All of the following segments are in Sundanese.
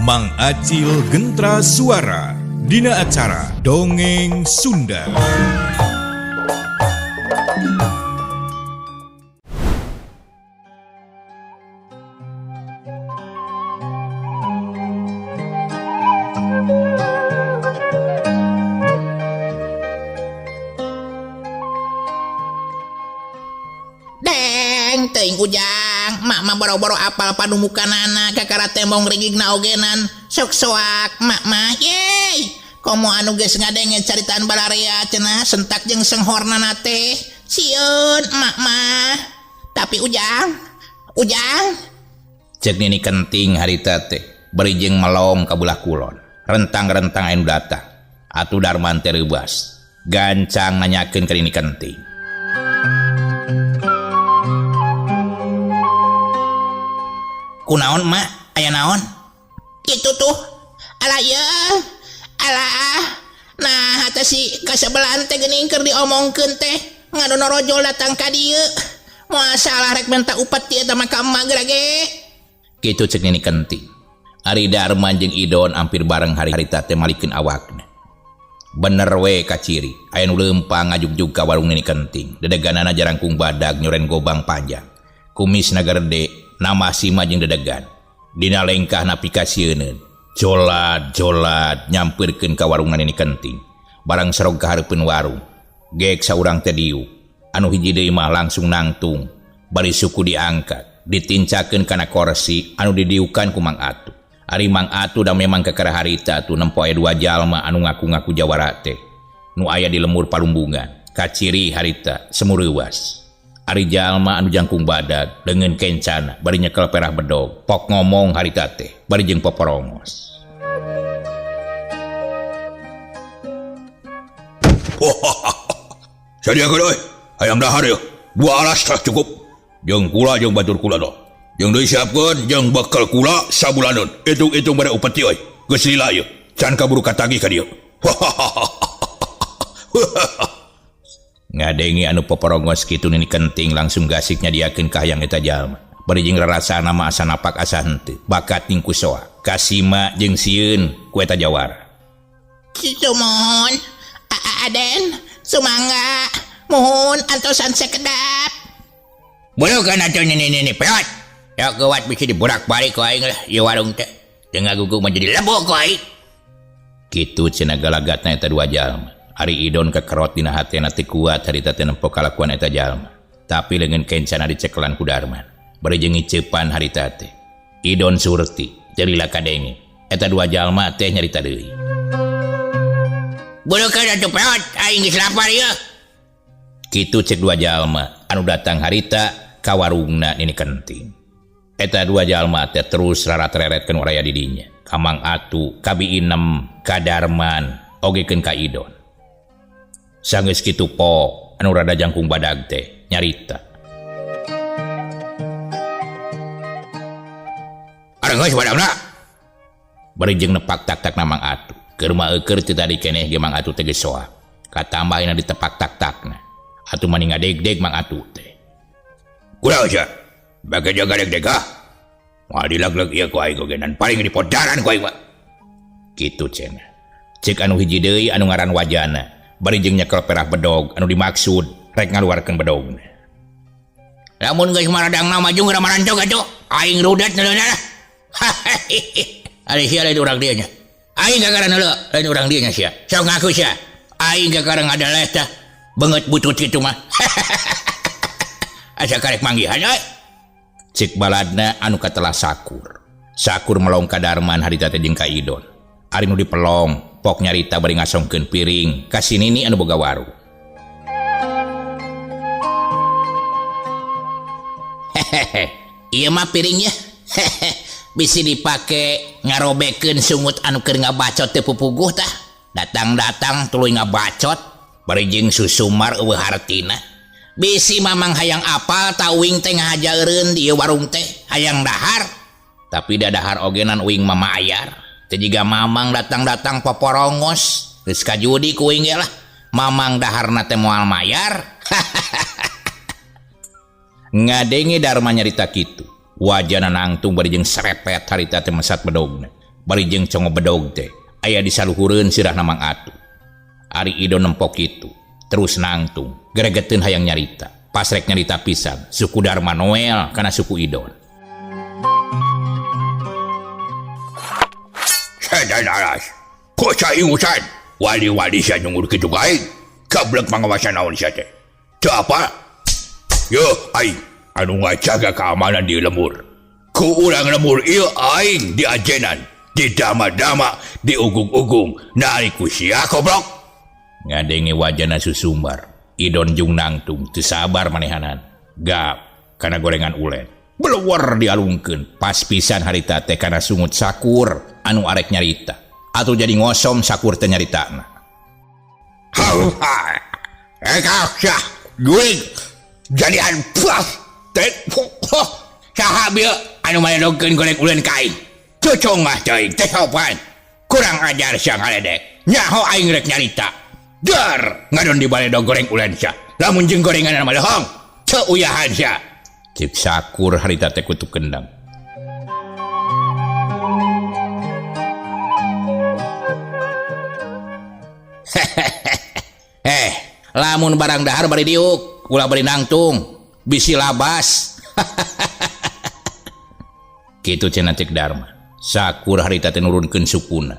Mang Acil Gentra Suara Dina acara Dongeng Sunda. Deng teuing Ujang, mak mah boro-boro apal padumukanana kakara tembong rigigna ogenan sok soak mak mah yeay. Komo anu geus ngadenge caritaan balarea cenah sentak jeung senghornana teh sieun mak mah. Tapi Ujang, Ujang Cek Nini Kenting harita teh bari jeung melong ka belah kulon. Rentang-rentang anu datang. Atuh Darman teh reubas. Gancang nanyakeun ka Nini Kenting. Kunaon mak? Aya naon? Kitu tuh. Alah ye. Alah. Nah, teh si kasebelan teh geuning keur diomongkeun teh ngadonorojol datang ka dieu. Moal salah rek minta upeti eta mah ka emak geura ge. Kitu cek Nini Kenting. Ari Darman jeung Idon ampir bareng harita teh malikeun awakna. Bener we kaciri, aya nu leumpang ngajugjug ka warung Nini Kenting. Dedeganana jarangkung badag nyoren gobang panjang. Kumisna garede, nama sima jeung dedegan. Dina lengkah napi kasieuneun. Jolad-jolad nyampeurkeun ka warung Nini Kenting. Barang serog ka hareupeun warung. Gek saurang teh diuk. Anu hiji deui mah langsung nangtung. Bari suku diangkat, ditincakeun kana korsi anu didiukan ku Mang Atu. Ari Mang Atu da memang kakara harita atuh nempo aya dua jalma anu ngaku-ngaku jawara teh. Nu aya di lemur palumbungan. Kaciri harita semu reuwas. Ari jalma anu jangkung badag leungeun kencana bari nyekel perah bedog pok ngomong harita teh bari jeung poporongos. Sadiakeun euy, hayang dahar yeuh. Dua alas tah cukup. Jeung kula jeung batur kula doh. Jeung deui siapkeun jeung bekel kula sabulaneun. Hitung-hitung bade upeti euy. Geus lila ieu. Can kaburu katagih ka dieu. Ngadenge anu poporongos kitu Nini Kenting langsung gasik nyadiakeun ka hayang eta jalma. Bari jeung rarasana mah asa napak asa henteu. Bakat ning ku soa. Kasima jeung sieun ku eta jawara. Sumuhun, Aden, sumangga, muhun antosan sekedap. Beureukkeun atuh nini nini peot. Ya geuwat bisi diborak-balik ku aing lah ieu warung teh. Teu ngagugu mah jadi lembok ku aing. Kitu cenah galagatna eta dua jalma. Ari Idon kekerot dina hatena teu kuat harita teh nempo kalakuan eta jalma. Tapi leungeun kencana dicekelan ku Darman. Bari jeung ngiceupan harita teh. Idon surti teu lila kadenge. Eta dua jalma teh nyarita deui. Beureukkeun atuh peot, aing geus lapar ieu. Kitu cek dua jalma anu datang harita ka warungna Nini Kenting. Eta dua jalma teh terus raratreret nu aya di dinya. Ka Mang Atu, ka Bi Inem, ka Darman, ogekeun ka Idon. Sanggeus kitu po anu rada jangkung badag teh nyarita. Areungeus badagna. Bari jeung nepak tak-takna Mang Atu. Keur mah eueur teu tadi keneh ge Mang Atu teh geus soak. Katambahna ditepak tak-takna. Atuh mani ngadeg-deg Mang Atu teh. Kunaon sia? Bage jaga deg-deg ah. Moal dilegleg ieu ku aing ogenan paling dipodaran ku aing mah. Kitu cenah. Ceuk anu hiji deui anu ngaran Wajana. Bari jeung nyekel perah bedog anu dimaksud rek ngaluarkeun bedogna. Lamun geus maradangna maju geura marantog atuh. Aing rudet neuleuna lah. Ari sia lain urang dieu nya. Aing kakara neuleu lain urang dieu nya sia. Sok ngaku sia. Aing kakara ngadeleh tah beungeut butut kitu mah. Asa karek manggihan euy. Cek baladna anu katelah Sakur. Sakur melong ka Darman harita teh jeung ka Idon. Ari nu dipelong pok nyarita bari ngasongkeun piring ka si Nini anu boga warung. Hehehe, ieu mah piringnya. Hehehe, bisi dipake ngarobekeun sungut anu keur ngabacot teu pupuguh tah. Datang-datang tuluy ngabacot bari jeung susumar eueuh hartina. Bisi mamang hayang apal ta uing teh ngahajeureun di ieu warung teh, hayang dahar. Tapi da dahar ogenan uing mah mayar. Teu jiga mamang datang-datang poporongos. Geus kajudi ku uing ge lah. Mamang daharna teh moal mayar. Ngadenge Darma nyarita kitu. Wajana nangtung bari jeung serepet harita teh mesat bedogna. Bari jeung congo bedog teh aya di saluhureun sirahna Mang Atu. Ari Idon nempok kitu, terus nangtung, geregeteun hayang nyarita. Pas rek nyarita pisan, suku Darman Noel kana suku Idon. Sadadaras. Kosa ingusan. Wali-wali sia nyungur kitu ka aing. Gablek pangawasan naon sia teh. Teu apa? Yo aing anu ngajaga keamanan di lembur. Ku urang lembur ieu aing diajenan, didama-dama, diugung-ugung, nari ku sia goblok. Ngadenge wajana susumbar, Idon jeung nangtung teu sabar manehanan. Gap kana gorengan ulen. Beluwer dialungkeun pas pisan harita teh kana sungut Sakur anu arek nyarita. Atuh jadi ngosom Sakur teh nyaritana. Jadian teh saha bieu anu maledogkeun goreng ulen ka aing. Cucung mah teuing teh sopan. Kurang ajar sia ngaledek. Nyaho aing rek nyarita. Dar ngadon di baledog goreng ulen sia. Lamun jeung gorengan mah lehong, teu uyahan sia. Cik Sakur harita teh kutu kendang. Lamun barang dahar bari diuk, ulah bari nangtung, bisi labas. Kitu cenah cek Darma. Sakur harita teh nurunkeun sukuna.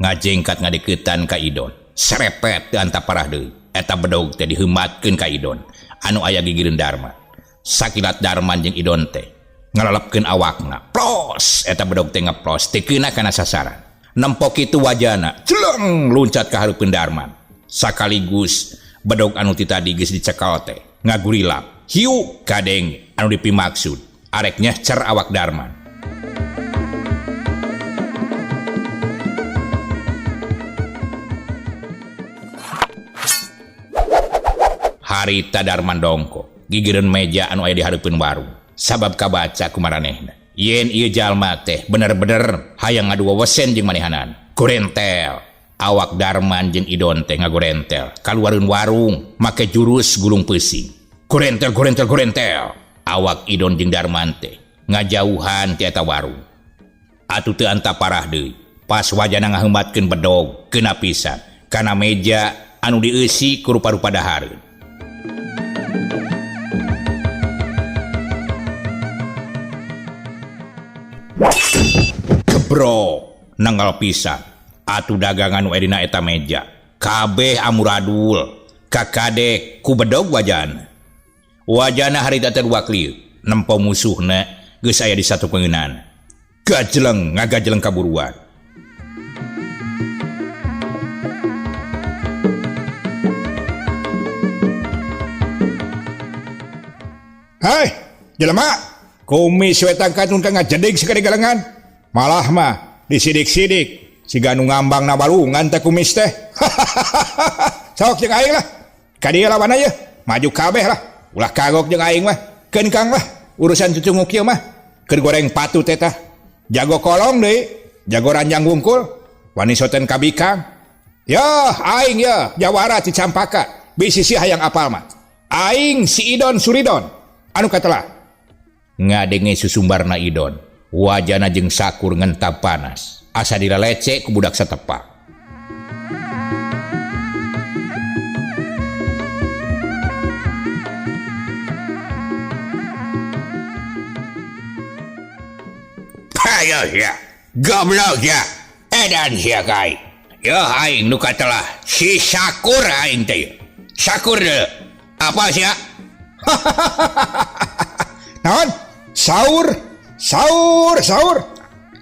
Ngajengkat ngadeukeutan ka Idon. Serepet teu antap parah deui. Eta bedog teh diheumatkeun ka Idon anu aya gigireun Darma. Sakilat Darman jeung Idon teh ngalalepkeun awakna. Plos eta bedog teh ngeplos teu keuna kana sasaran. Nempo kitu wajana celeng luncat ka hareupeun Darman. Sakaligus bedog anu ti tadi geus dicekal teh ngagurilap. Hiu kadeng anu dipimaksud arek nyehcer awak Darman. Harita Darman dongko gigireun meja anu aya di hareupeun warung sabab kabaca ku maranehna yen ieu jalma teh bener-bener hayang ngadu wewesen jeung manehanan. Gorentel awak Darman jeung Idon teh ngagorentel kaluareun warung make jurus gulung peusing. Gorentel gorentel gorentel awak Idon jeung Darman teh ngajauhan ti eta warung. Atuh teu antap parah deui pas wajana ngaheumatkeun bedog keuna pisan kana meja anu dieusi ku rupa-rupa dahareun. Bro, nanggal pisan. Atuh dagangan nu aya dina eta meja. Kabeh amuradul, kakadek ku bedog wajana. Wajana harita teh dua klieu, nempo musuhna geus aya di satu pengeunana. Gajeleng ngagajeleng kaburuan. Hai, jelema, kumis we tangkatun ka ngajedig sakali galengan. Malah mah disidik-sidik siga nu ngambang na balungan teh kumis teh. Sok jeung aing lah. Ka dieu lawan aya, maju kabeh lah. Ulah kagok jeung aing mah. Keun kang lah urusan cucunguk ieu mah. Keur goreng patu teh tah. Jago kolong deui, jago ranjang wungkul, wani soten ka bikang. Yah, aing yeuh jawara ti Campaka. Bisi si hayang apal mah. Aing si Idon Suridon anu katelah. Ngadenge susumbarna Idon. Wajana jeung Sakur ngentab panas. Asa dilalece ku budak satepak. Ayo sia, goblok sia, edan sia ka aing. Yo aing nu katelah si Sakur aing teh. Sakur deui. Apa sia? Naon? Saur. Saur, saur.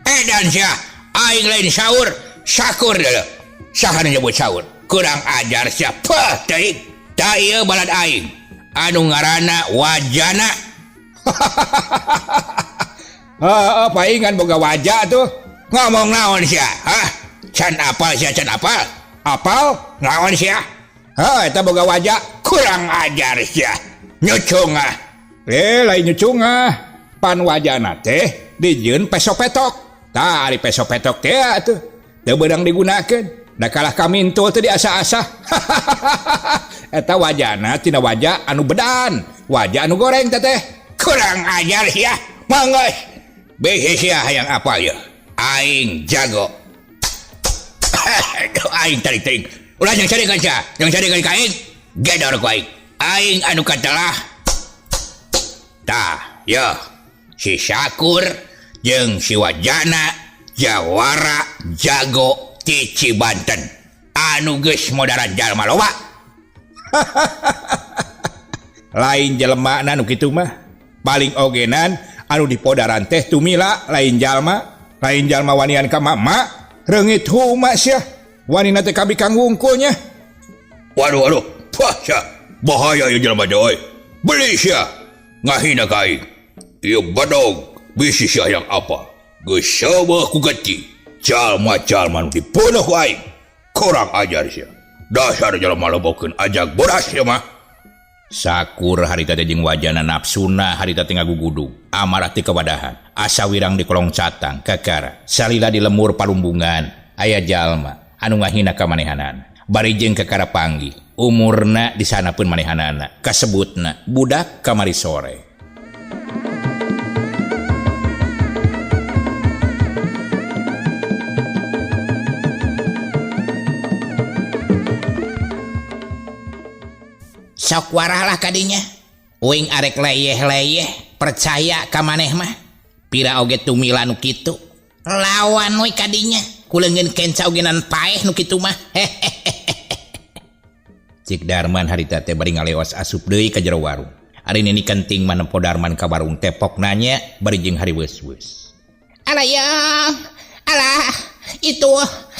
Edan sia, aing lain saur, Sakur deui. Saha nu nyebut saur? Kurang ajar sia. Peuh teuing. Tah ieu balad aing. Anu ngaranna Wajana. Heeh, paingan boga wajah tuh. Ngomong naon sia? Hah? Can apal sia, can apal? Apal? Naon sia? Hah, eta boga wajah. Kurang ajar sia. Nyucung ah. Lain nyucung ah. Pan wajana teh dijieun peso petok. Tah ari peso petok teh atuh teu beunang digunakeun. Da kalah kamintul teh diasa-asa. Eta wajana tina wajah anu bedan, wajah anu goreng teh teh. Kurang ajar sia. Mangga. Bisi sia hayang apal ye. Aing jago. Aing tarik teuing. Ulah yang carekan sia, yang carekan ka aing, gedor ku aing. Aing anu katelah. Tah, yo. Si Syakur jeung si Wajana jawara jago ti Cibanten. Anu geus modaran jalma loba. Lain jelema nu kitu mah. Paling ogenan anu dipodaran teh tumila lain jalma. Lain jalma wanian ka mama reungit huma sia. Wanina teh kabi kang wungkulnya. Waduh waduh, wah sia. Bahaya ieu jelema teh euy. Beli sia. Ngahina ka aing. Ieu badog bisi sia yang apa. Geus seubeuh ku geti. Jalma-jalma nu dibunuh ku aing. Kurang ajar sia. Dasar jelema lebokeun ajag bodas sia mah. Sakur harita teh jeung wajana nafsuna harita teh ngagugudug. Amarah teh kawadahan. Asa wirang di kolong catang kakara. Salila di lemur palumbungan aya jalma anu ngahina ka manehanana. Bari jeung kakara panggih. Umurna di sana pun manehanana. Kasebutna budak kamari sore. Sok warahlah kadinya. Uing arek leyeh-leyeh percaya ka maneh mah. Pira oge tumila nu kitu. Lawan we kadinya. Kuleungeun kenca ogenan paeh nu kitu mah. Cik Darman harita teh bari ngaleos asup deui ka jero warung. Ari Nini Kenting mah nempo Darman ka warung tepok nanya bari jeung hariweus-weus. Alah ya. Alah, itu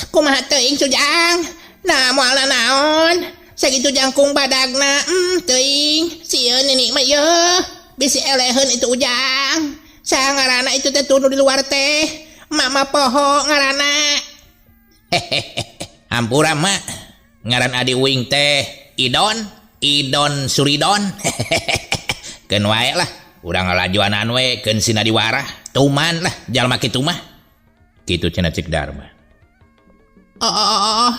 kumaha teuing Sujang. Nah, moal naon. Sakitu jangkung badagna, teuing. Sieun nini mah yeuh. Bisi eleheun itu Ujang. Saha ngaranna itu teh tunu di luar teh. Mama poho ngaranna. Hehehe. Hampura mak. Ngaran adi uing teh Idon, Idon Suridon. Keun wae lah. Urang ngalajuanan we keun sina diwarah. Tuman lah jalma kitu mah. Kitu cenah cik Darma. Oh,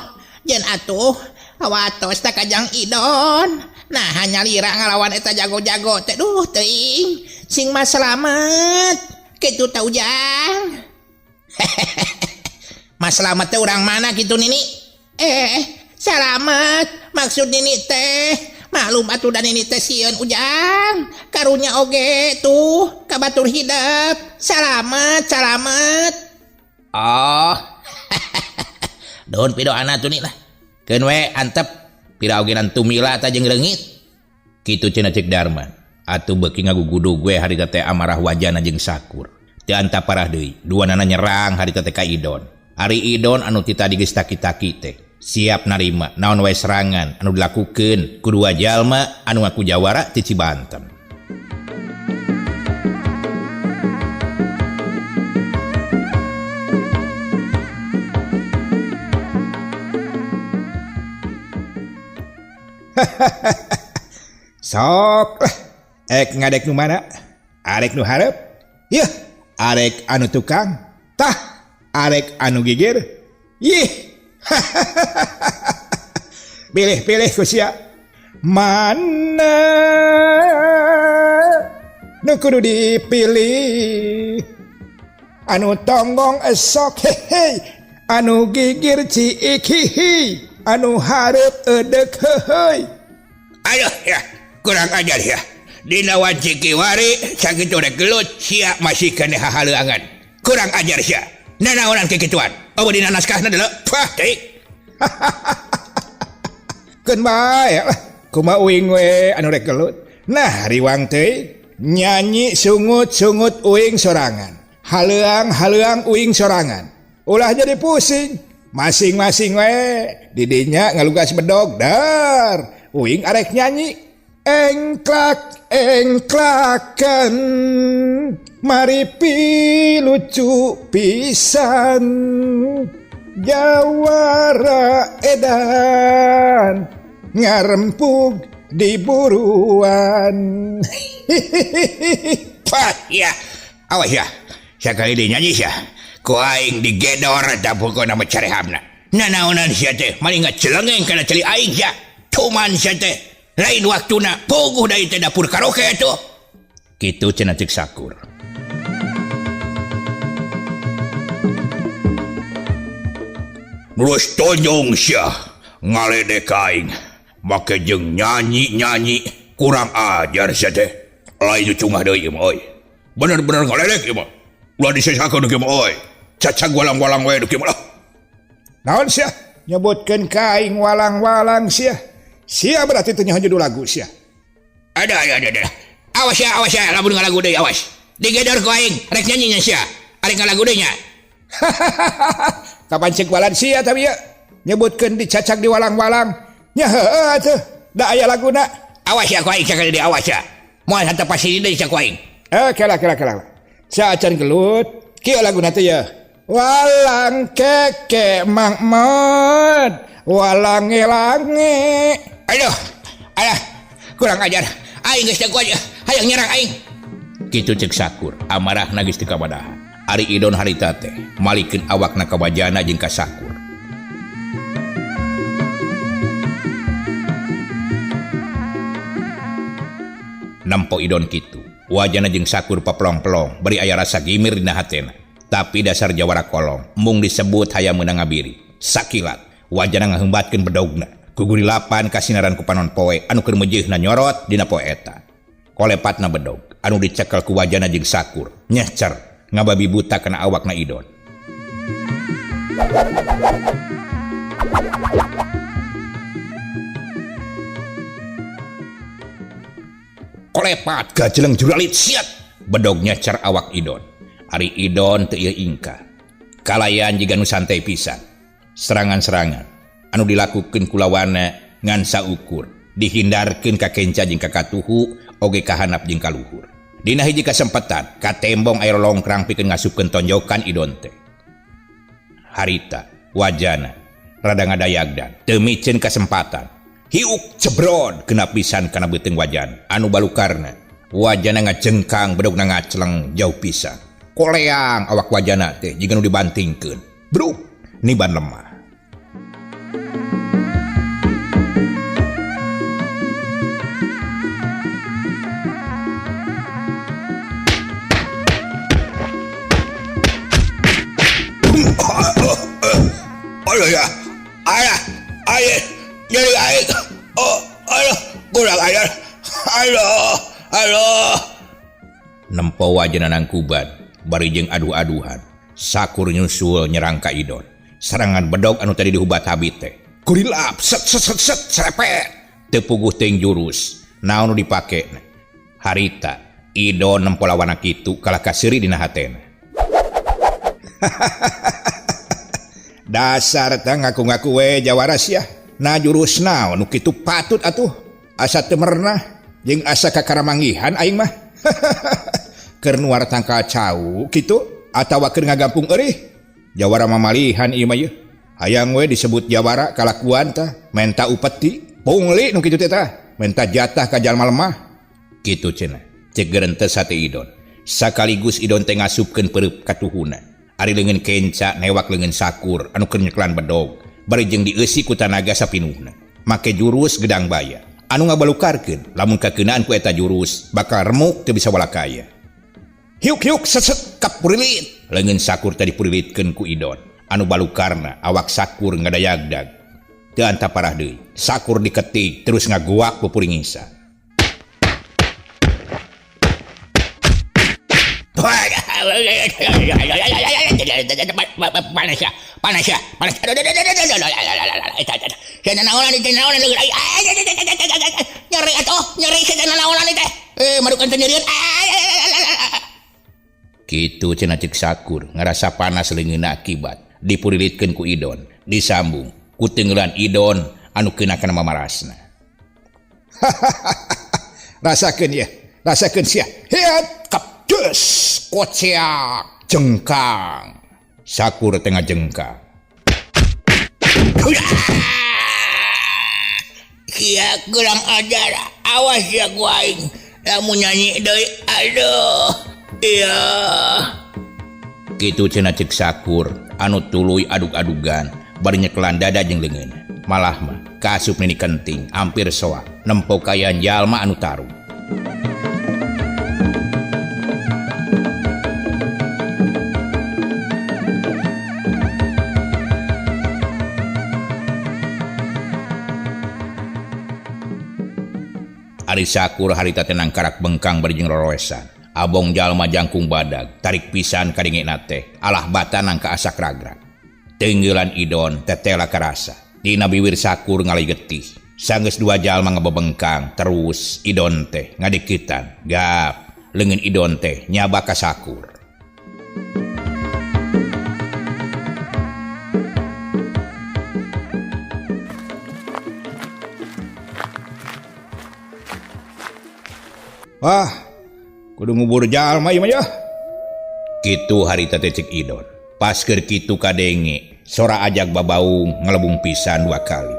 jen atuh. Awatos tak kajang Idon. Nah hanya lira ngalawan eta jago-jago teh. Duh teuing. Sing mah selamat. Kitu tah Ujang. Mas selamat teh urang mana kitu Nini? Selamat. Maksud Nini teh. Maklum atuh da Nini teh sieun Ujang. Karunya oge tuh ka batur hidep. Selamat, selamat. Oh. Daun pidoana tuh nih lah. Keun we antep pira ogenan tumila ta jeung reungit. Kitu cenah cek Darman. Atuh beuki ngagugudug we harita teh amarah wajana jeung Sakur. Teu antap parah deui, duanana nyerang harita teh ka Idon. Ari Idon anu ti tadi geus taki-taki teh siap narima naon wae serangan anu dilakukeun ku dua jalma anu ngaku jawara ti Cibanten. Sok lah, ek ngadek nu mana? Arek nu hareup? Yeuh, arek anu tukang? Tah, arek anu gigir? Yih. Pilih-pilih ku sia. Mana nu kudu dipilih? Anu tonggong esok hehe, anu gigir ciik hihi, anu hareup eudek heuheuy. Aduh ya, kurang ajar ya. Dina wanci kiwari sakitu rek gelut sia masih keneh hahaleuangan. Kurang ajar sia. Nanaonan kikituan. Eueuh dina naskahna deuleu. Pah teuing. Keun bae lah. Kumaha uing we anu rek gelut. Nah riwang teuing nyanyi sungut-sungut uing sorangan. Haleuang-haleuang uing sorangan. Ulah jadi pusing. Masing-masing we didinya ngalugas bedog dar. Uing arek nyanyi engklak engklakan mari pilucu pisan jawara edan ngarempug di buruan. Pah ya, awas ya, sakali deui nyanyi sia. Ku aing digedor eta pokona mah carehamna. Nanaonan sia teh mani ngacelengeng kana celi aing sia. Cuman sia teh lain waktuna puguh da ieu teh dapur karaoke atuh. Kitu cenah cek Sakur. Nurus tonjong sia ngaledek aing make jeung nyanyi-nyanyi kurang ajar sia teh. Lain cungah deui ieu mah euy. Bener-bener ngaledek ieu mah. Ulah disesakeun ieu mah euy. Cacag walang-walang we kieu mah lah. Naon sia? Nyebutkeun ka aing walang-walang sia. Sia berarti teu nyaho judul lagu sia. Ada ada ada. Awas ya lamun ngalagu deui awas. Digedor ku aing rek nyanyi nya sia. Arek ngalagu deui nya. Kapan cek walan sia tapi ya nyebutkeun dicacag di walang-walang. Nya heueuh atuh. Da aya laguna. Awas ya ku aing sakali deui awas ya. Moal henteu pasti deui sia ku aing. Kela kela kela. Sia acan gelut. Kieu laguna teh ya. Walang keke mang mod, walange lange. Aduh, alah, kurang ajar. Aing geus teu kuat, hayang nyerang aing. Kitu cek Sakur, amarahna geus teu kabadahan. Ari Idon harita teh malikeun awakna ka wajana jeung ka Sakur. Nempo Idon kitu, wajana jeung Sakur paplong-plong, bari aya rasa gimir dina hatena. Tapi dasar jawara kolong, mung disebut hayang meunang ngabiri. Sakilat, wajana ngahembatkeun bedogna. Kugurilapan kasinaran ku panon poe anu keur meujeuhna nyorot dina poe eta. Kolepatna bedog, anu dicekel ku wajana jeung Sakur, nyecer ngababi buta kana awakna Idon. Kolepat gajeleng juralit siat, bedog nyecer awak Idon. Ari Idon teu ieu ingka. Kalayan jiga nu santai pisan. Serangan-serangan anu dilakukeun ku lawanna ngan saukur, dihindarkeun ka kenca jeung ka katuhu oge ka handap jeung ka luhur. Dina hiji kasempatan katembong air longkrang pikeun ngasupkeun tonjokan Idon teh. Harita wajana rada ngadayagdan, teu miceun kasempatan. Hiuk cebrod kena pisan kana beuteung wajana anu balukarna. Wajana ngajengkang bedogna ngacleng jauh pisan. Koleang awak wajana teh jiga nu dibantingkeun. Bruk niban lemah. Aduh ya. Alah, ayo nyeri aing. Oh, aduh, kurang ajar. Aduh, aduh. Nempo wajana nangkuban bari jeung adu-aduhan. Sakur nyusul nyerang ka Idon. Serangan bedog anu tadi dihubat habit teh. Kurilap set set set set serepet. Teu puguh teuing jurus. Naon nu dipake? Harita Idon nempo lawana kitu kalah kaseuri dina hatena. Dasar teh ngaku-ngaku we jawara sia. Nah jurus naon nu kitu patut atuh. Asa teu merenah jeung asa kakaramanggihan aing mah. Keur nuar tangkal cau kitu atawa keur ngagampung eurih. Jawara mamalihan ieu mah yeuh. Hayang we disebut jawara kalakuan tah, menta upeti, pungli nu kitu teh tah, menta jatah ka jalma lemah. Kitu cenah. Cek gerentes hate Idon. Sakaligus Idon teh ngasupkeun peureub katuhuna. Ari leungeun kenca newak leungeun Sakur anu keur nyeklan bedog, bari jeung dieusi ku tanaga sapinuhna. Make jurus gedang baya anu ngabalukarkeun lamun kakeunaan ku eta jurus bakal remuk teu bisa walakaya. Hiuk-hiuk seset kapurilit. Leungeun Sakur tadi purilitkeun ku Idon anu balukarna awak Sakur ngadayagdag. Teu anta parah deui. Sakur diketik terus ngaguak pupuringisa. Panas ya, panas ya, panas. Nyeri atuh, nyeri naonan teh. Marukan teh nyerian. Kitu cenah cek Sakur ngarasa panas leungeunna akibat dipurilitkeun ku Idon, disambung ku teungeulan Idon anu keuna kana mamarasna. Rasakeun ya, rasakeun sia. Hiat kapdes koceak jengkang. Sakur tengah jengkang. Sia kurang ajar, awas ya ku aing. Lamun nyanyi deui, aduh. Iya. Kitu cenah cek Sakur anu tuluy adug-adugan bari nyekelan dada jeung leungeun. Malah mah kasup nini kenting hampir soak nempo kaayaan jalma anu tarung. Ari Sakur harita teh nangkarak bengkang bari jeung roroesan. Abong jalma jangkung badag, tarik pisan kadengena teh, alah bata nangka asak ragrag. Tenggelan Idon tetela karasa. Dina biwir Sakur ngalai getih. Sanggeus dua jalma ngebebengkang terus Idon teh ngadeukeutan. Gap, leungeun Idon teh nyaba ka Sakur. Wah, kudu ngubur jalma ieu mah yeuh. Kitu harita teh cek Idon. Pas keur kitu kadenge, sora ajag babaung ngelebung pisan dua kali.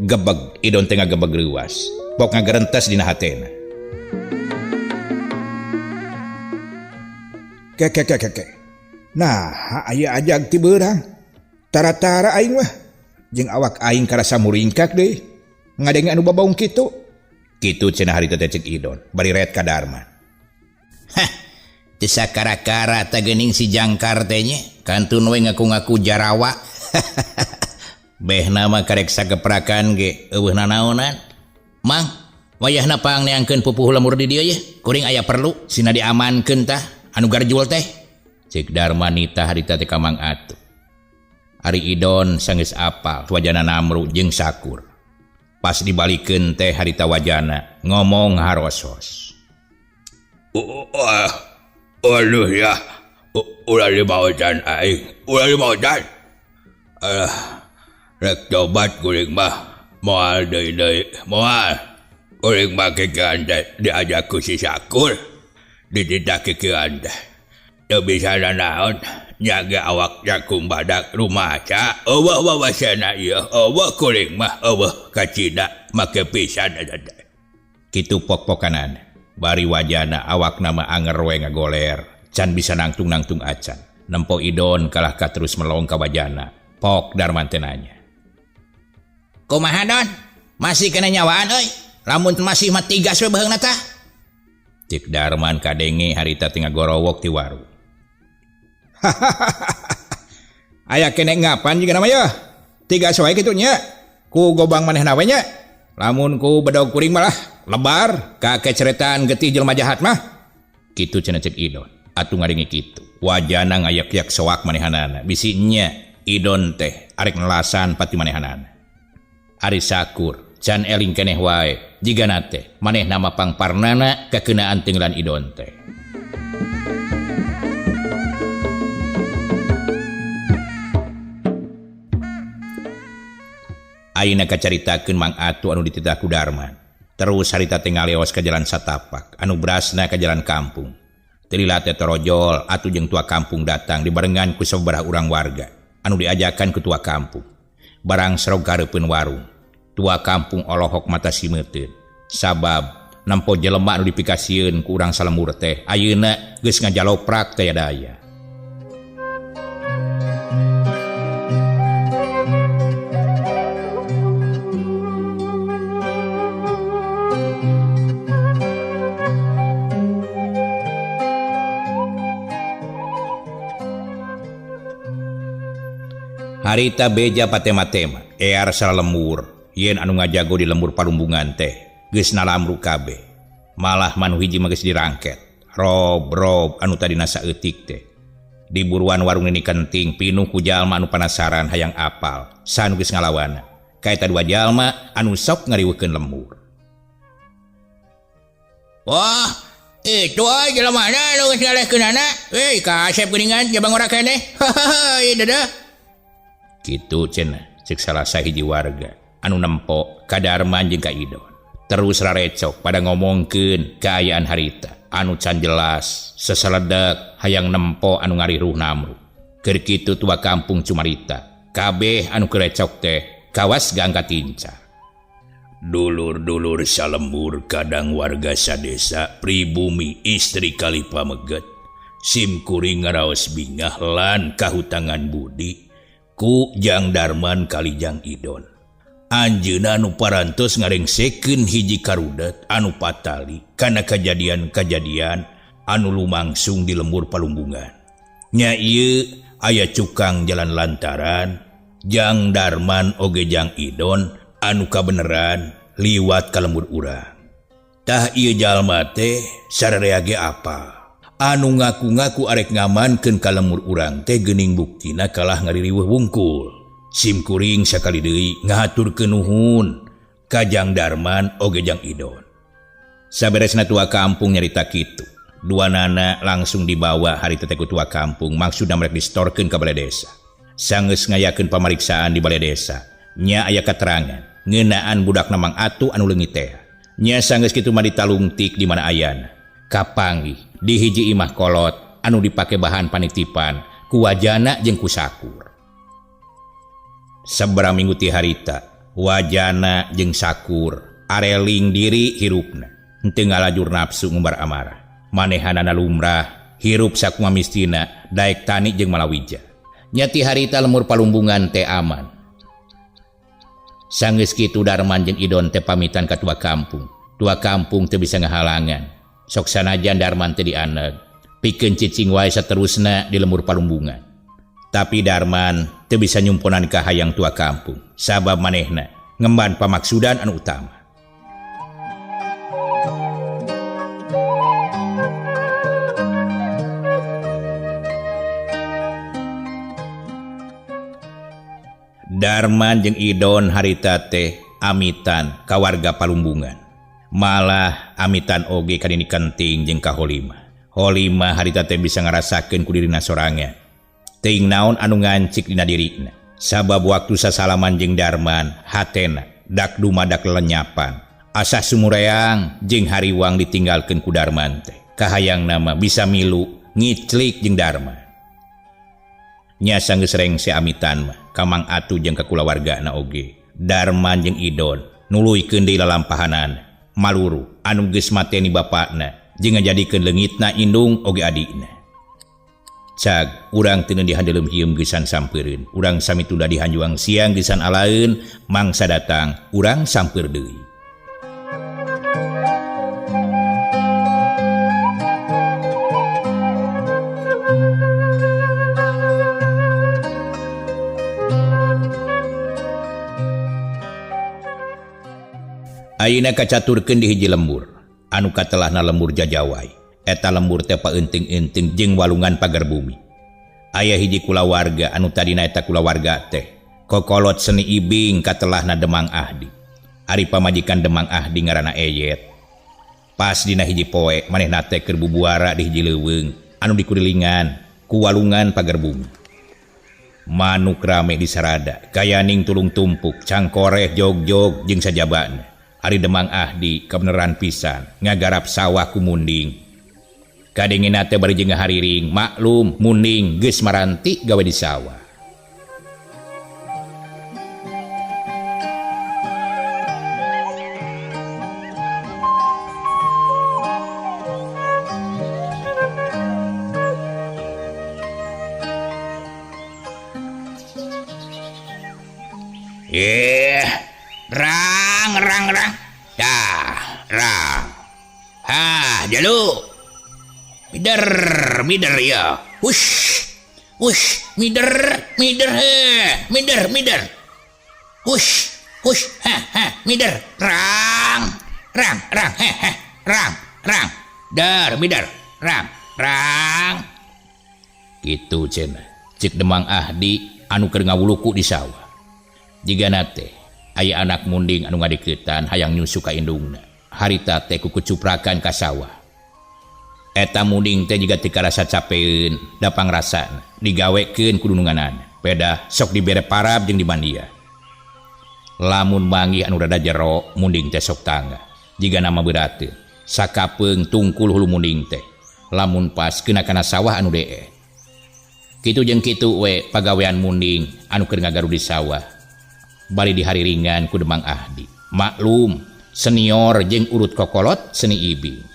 Gebeg Idon teh ngagebeg reuas, pok ngagerentes dina hatena. Ke ke ke ke ke. Nah, aya ajag ti beurang. Tara-tara aing mah. Jeung awak aing karasa muringkak deui. Ngadenge anu babaung kitu. Kitu cenah harita teh cek Idon, bari ret ka Darman. Hah, teu sakara-kara teh geuning si jangkar teh nya, kantun we ngaku-ngaku jarawa. Behna mah karek sageprakan ge eueuh nanaonan. Mang, wayahna pang neangkeun pupuh lemur di dieu ye, kuring aya perlu sina diamankeun tah anu garjul teh. Cek Darman nitah harita teh ka Mang Atuh. Ari Idon sanggeus apal wajana Namru jeung Sakur. Pas dibalikeun teh harita wajana ngomong harosos. Aduh ya, ulah dibawacan aing, ulah dibawacan. Alah, rek tobat kuring mah, moal deui deui, moal. Kuring mah kikian teh diajak ku si Sakur, dititah kikian teh. Teu bisa nanaon, nyaga awak jakung badak rumaca, eueuh wawasana ieu, eueuh kuring mah, eueuh kacida make pisan eta teh. Kitu pok-pokanan, bari wajana awak nama anger we ngagoler, can bisa nangtung-nangtung acan. Nempo Idon kalah ka terus melong ka wajana. Pok Darman teh nanya. Kumaha Don? Masih kena nyawaan euy? Lamun masih mah tigas we beheungna tah. Cik Darman kadenge harita teh ngagorowok ti warung. Aya kene ngapan juga nama ya? Tiga wae kitu nya. Ku gobang manehna we nya. Lamun ku bedog kuring malah lebar ka keceretaan getih jelema jahat mah. Kitu cenah cek Idon. Atuh ngadenge kitu. Wajana ngayak-yak soak manehanana. Bisi nya Idon teh arek nelasan pati manehanana. Ari Sakur can eling keneh wae jigana teh manehna mah pangparnana kakeunaan tenggelan Idon teh. Ayeuna kacaritakeun Mang Atuh anu dititah ku Darman. Terus harita teh ngaleos ka jalan satapak, anu brasna ka jalan kampung. Teu lila teh torojol atuh jeung tua kampung datang dibarengan ku sababaraha urang warga anu diajakan ku tua kampung. Barang serog kareupeun warung. Tua kampung olohok mata simeuteun. Sabab nempo jelema anu dipikasieun ku urang salembur teh ayeuna geus ngajaloprak teh daya. Harita beja patema-tema, ear salalembur, yen anu ngajago di lembur palumbungan teh geus nalamru kabeh. Malah manu hiji mah geus dirangket, rob-rob anu tadina saeutik teh. Di buruan warung Nini Kenting pinuh ku jalma anu panasaran hayang apal, sanu geus ngalawana. Kaeta dua jalma anu sok ngariweukeun lembur. Wah, itu euy jelemana anu geus ngalehkeunana. Euy, kasep geuningan jabang ora keneh. Hahaha, ieu dadah. Kitu cenah cek salah sahiji warga anu nempo ka Darman jeung ka Idon. Terus rarecok pada ngomongkeun kaayaan harita anu can jelas seseledek hayang nempo anu ngariruh namru. Keur kitu tua kampung cumarita kabeh anu kerecok teh kawas gangka tinca. Dulur-dulur salembur kadang warga sadesa pribumi istri kali pameget sim kuring ngaraos bingah lan kahutangan budi ku Jang Darman kali Jang Idon. Anjeunna nu parantos ngarengsekeun hiji karudet anu patali kana kajadian-kajadian anu lumangsung di lembur palumbungan. Nya ieu aya cukang jalan lantaran Jang Darman oge Jang Idon anu kabeneran liwat ka lembur urang. Tah ieu jalma teh sararea ge apa? Anu ngaku-ngaku arek ngamankeun ka lembur urang teh geuning buktina kalah ngaririweuh wungkul. Sim kuring sakali deui ngahaturkeun nuhun ka Jang Darman oge Jang Idon. Saberesna tua kampung nyarita kitu. Dua nana langsung dibawa harita teh ku tua kampung maksudna merek distorkeun ka balai desa. Sanggeus ngayakeun pamariksaan di balai desa, nya aya katerangan ngeunaan budakna Mang Atu anu leungit teh. Nya sanggeus kitu mah ditalungtik di mana ayana. Kapanggih di hiji imah kolot anu dipake bahan panitipan ku Wajana jeung ku Sakur. Sabaraha minggu ti harita, Wajana jeung Sakur areling diri hirupna. Henteu ngalajur nafsu ngumbar amarah. Manehanana lumrah hirup sakumaha mistina daek tani jeung malawija. Nya ti harita lemur palumbungan teh aman. Sanggeus kitu Darman jeung Idon teh pamitan ka tua kampung. Tua kampung teu bisa ngahalangan. Sok sanajan Darman teh dianeg, pikeun cicing wae saterusna di lemur palumbungan. Tapi Darman teu bisa nyumponan ka hayang tua kampung sabab manehna ngemban pamaksudan anu utama. Darman jeung Idon harita teh amitan ka warga palumbungan. Malah amitan oge ka Nini Kenting jeung ka Holimah. Holimah harita teh bisa ngarasakeun ku dirina sorangan. Teuing naon anu ngancik dina dirina. Sabab waktu sasalaman jeung Darman, hatena dak dumadak lenyapan. Asa sumureang jeung hariwang ditinggalkeun ku Darman teh. Kahayang nama bisa milu ngiclik jeung Darman. Nya sanggeus rengse amitan mah ka Mang Atu jeung ka kulawargana oge. Darman jeung Idon nuluykeun deui lalampahanan maluru anu geus mateni bapakna jeung ngajadikeun leungitna indung oge adina. Cag urang teu dihandelem hieum geusan sampeureun. Urang sami tunda dihanjuang siang geusan alaeun mangsa datang urang sampeur deui. Ayeuna kacaturkeun di hiji lembur anu katelahna lembur Jajawai. Eta lembur teh paeunteng-eunteng jeung walungan pagar bumi. Aya hiji kulawarga anu tadina eta kulawarga teh kokolot seni ibing katelahna Demang Ahdi. Ari pamajikan Demang Ahdi ngaranna Eyet. Pas dina hiji poe manehna teh keur bubuara di hiji leuweung anu dikurilingan ku walungan pagar bumi. Manuk rame disarada, kayaning tulung tumpuk, cangkoreh jog-jog jeung sajabana. Ari Demang Ahdi kebeneran pisan ngagarap sawah ku munding. Kadengena teh bari jeung ngahariring, maklum munding geus maranti gawe di sawah. Rang rang rang. Dah, rang. Ha, jalu. Mider, mider ya. Hush. Hush, mider, mider he. Mider, mider. Hush, hush, ha ha, mider. Rang, rang, rang, he he. Rang, rang. Der, mider. Rang, rang. Kitu cenah. Cik Demang Ahdi anu keur ngawuluku di sawah. Jigana teh aya anak munding anu ngadeuketan hayang nyusu ka indungna. Harita teh ku kucuprakan ka sawah. Eta munding teh jiga teu karasa capeun, da pangrasana digawekeun ku dununganana. Pedah sok dibere parab jeung dimandian. Lamun manggih anu rada jero, munding teh sok tangga. Jigana mah beurateun, sakapeung tungkul hulu munding teh. Lamun pas kena kana sawah anu deeh. Kitu jeung kitu we pagawean munding anu keur ngagaru di sawah. Bari dihariringan ku Demang Ahdi. Maklum, senior jeung urut kokolot seni ibing.